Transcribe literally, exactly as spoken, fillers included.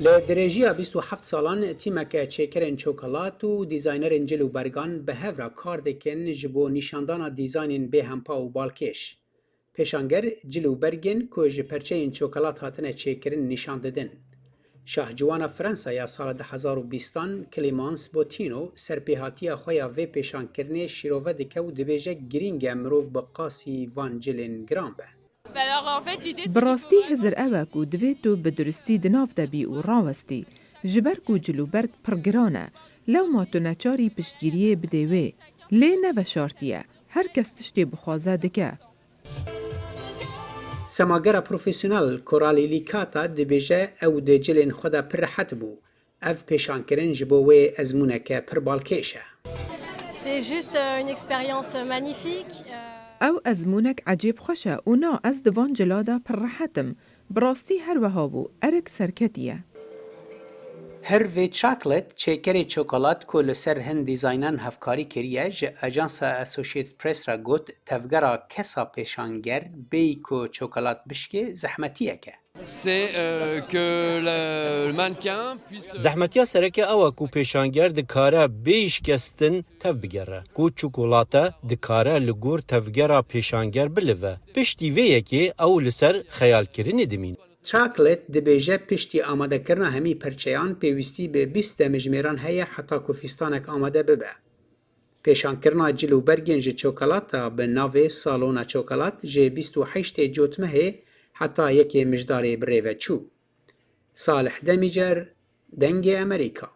Li dirêjiya bîst û heft salan tîmeke çêkerên çokolat û dîzaynerên cil û bergan bi hev re kar dikin ji bo nîşandana dîzaynên bêhempa û balkêş. Pêşanger cil û bergên ku ji perçeyên çokolat hatine çêkirin nîşan didin. Şahciwana Fransa ya sala du hezar û bîstan Clémence Botino serpêhatiya xwe ya vê pêşankirinê şîrove dike û dibêje girîng e mirov bi qasî van cilên giran be. Bi rastî hizir ew e ku divê tu bi duristî di nav de bî û rawestî. Ji ber ku cil û berg pir giran e, lewma tu neçarî piştgiriyê bidê wê. Lê ne veşartî ye. Her kes tiştê bixwaze dike. Semagera profesyonel Coralie Licata dibêje ew di cilên xwe de pir rehet bû. Ev pêşankirin ji bo wê ezmûneke pir balkêş e. C'est juste euh, une expérience magnifique. euh, Ew ezmûnek ecêb xweş e û na ez di van cila de pir rehet im. Bi rastî her wiha bû, erik serketiye. Hervey Chocolate, çêkerê çokolat ku li ser hin dîzaynan hevkarî kiriye, ji ajansa Associated Press re got, tevgera kesa pêşanger bêyî ku çokolat bişkê zehmetiyek e. C'est euh, que le, le mannequin puisse. Zehmetiya sereke ew e ku pêşanger dikare bêyî şikestin tevbigere, ku çikolate dikare li gor tevgera pêşanger bilive. Piştî vê yekê ew li ser xeyalkirinê dimîne. Chocolate dibêje piştî amadekirina hemî perçeyan pêwîstî bi bîst demjimêran heye heta ku fîstanek amade bibe. Pêşankirina cil û bergên ji çokolata bi navê Salona Çokolat ji bîst û heştê Cotmehê heta yekê Mijdarê bi rê ve çû. Salih Demîcer, Dengê Emerîka.